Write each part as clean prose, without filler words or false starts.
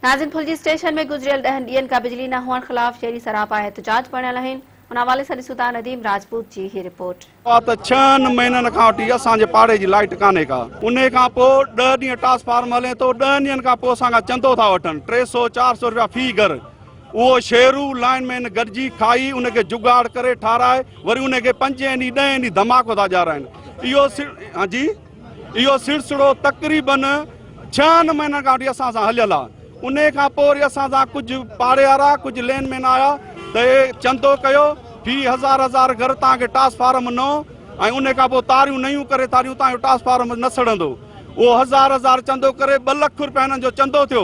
ناظرين ڦلجي اسٽيشن ۾ گذريل ڏهن ڏينهن کان بجلي نه هئڻ خلاف شهري سراپا احتجاج بڻيل آهن ان حوالي سان ڏسون ٿا نديم راجپوت جي هي رپورٽ. آ ته ڇهن مهينن کان وٺي اسان جي پاڙي جي لائيٽ ڪانهي ڪا انهي کان پوء ڏهه ڏينهن ٽاسفارم هلي ٿو ڏهن ڏينهن کان پوء اسان کان چندو ٿا وٺن 300 400 رپيا في گهر اهو شيرو لائين مين گڏجي کائي ان کي جگاڙ ڪري ٺاراهي وري ان کي پنجين ڏينهن ڏهين ڏينهن ڌماڪو ٿا ڏيارائن اهو ها جي اهو سلسلو تقريبن ڇهن مهينن کان وٺي اسان سان هليل آهي. انهي کان پوء وري اسان سان ڪجهه پاڙي وارا ڪجهه لين مين آيا ته چندو ڪيو في هزار هزار گهر توهان کي ٽاس فارم نئون ۽ انهي کان پوء تاريون نيون ڪري ٿا ڏيون توهان جو ٽاس فارم نه سڙندو. اهو هزار هزار چندو ڪري ٻه لک روپيا هنن جو چندو ٿيو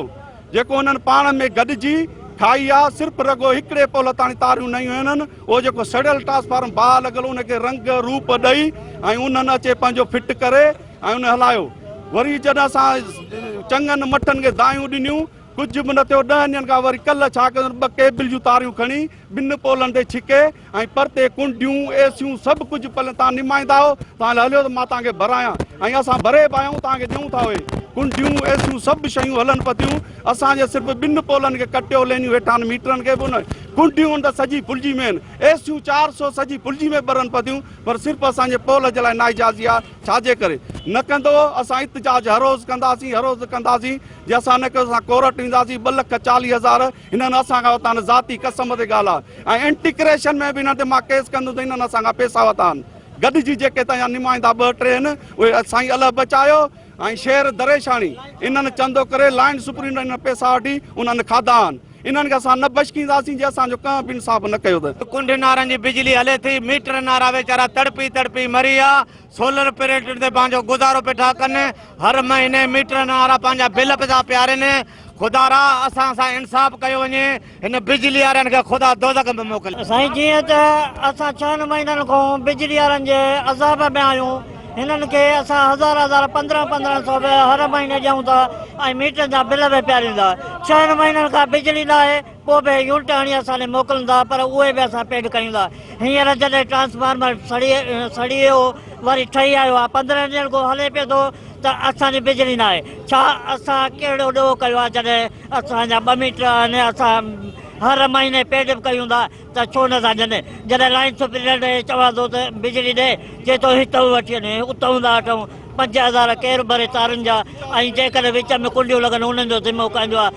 جيڪو هنن پاڻ ۾ گڏجي کائي آ صرف رڳو هڪڙي پول تاڻي تاريون نيون هنن اهو جيڪو سڙيل ٽرانسفارم باهه لڳل ان کي رنگ روپ ڏئي ۽ انهن اچي پنهنجو فٽ ڪري ۽ ان هلايو وري جڏهن اسان چڱن مٺن کي دانهيون ڏنيون ڪجهه به نه ٿيو ڏهن ڏينهن کان وري ڪلهه ڇا ڪيو ٻه ڪيبل جون تاريون کڻي ٻن پولن تي ڇڪي ۽ پرتي ڪنڊيون، ايسيون سڀ ڪجهه پلن تان نمائندا هو، توهان هليو ته مان توهان کي ڀرايان ۽ اسان ڀري به آيا آهيون توهان کي ڏيون ٿا اهي ڪنڊيون، ايسيون سڀ شيون هلن پتيون، اسان جي صرف ٻن پولن کي ڪٽيو لينيون هيٺان ميٽرن کي به ان ڪنڊيون ته سڄي ڦلجي ۾ آهن، ايسيون 400 سڄي ڦلجي ۾ ٻرن پتيون پر صرف اسان جي پول جي لاء نااجازي آهي ڇا جي ڪري نه ڪندو اسان احتجاج هر روز ڪنداسين هر روز ڪنداسين جي اسان نه ڪيو اسان ڪورٽ وينداسين ٻه لک 40 هزار هنن اسان کان ورتا آهن ذاتي قسم تي ڳالهه آهي ۽ اينٽي ڪريشن ۾ به هنن تي مان ڪيس ڪندس ته هنن اسان کان پيسا ورتا آهن گڏجي جيڪي تنهنجا نمائندا ٻه ٽي آهن اهي سائين الهه بچايو ۽ شير دريشاڻي انهن چندو ڪري لائن سپرينٽ انهن پيسا وٺي انهن کاڌا آهن انهن کي اسان نه بشڪينداسين جي اسان جو ڪنهن به انصاف نه ڪيو ته. ڪنڊ نارن جي بجلي هلي ٿي ميٽر نارا ويچارا تڙپي تڙپي مري ويا سولر پليٽن تي پنهنجو گذارو پيٺا ڪن، هر مهيني ميٽرن وارا پنهنجا بل پيا ٿا پيارين، خدارا اسان سان انصاف ڪيو وڃي، هن بجلي وارن کي خدا دوزخ ۾ موڪلي. سائين جيئن ته اسان ڇهن مهينن کان بجلي وارن جي عذاب ۾ آهيون، هنن کي اسان هزار هزار 15 15 سو به هر مهيني ڏيون ٿا ۽ ميٽرن جا بل به پياريون ٿا، ڇهن مهينن کان بجلي ناهي، پوء به يونٽ هڻي اسان ڏي موڪلن ٿا پر اهي به اسان پيڊ ڪيون ٿا. هينئر جڏهن ٽرانسفارمر سڙي سڙي ويو وري ٺهي آيو آهي 15 ڏينهن کان هلي پيو ٿو ته اسان جي بجلي ناهي. ڇا اسان ڪهڙو ڏوهه ڪيو آهي جڏهن اسان جا ٻه ميٽر آهن اسان هر مهيني پيڊ به ڪيون ٿا ته ڇو نه ٿا ڏين. جڏهن لائين سپريڊنٽ کي چوان ٿو ته بجلي ڏي چئي ٿو هتئون وٺي وڃ اتئون ٿا وٺون 5000 ڪير ڀري تارن جا ۽ جيڪڏهن وچ ۾ ڪنڊيون لڳن انهن جو ذمو ڪنهن جو آهي.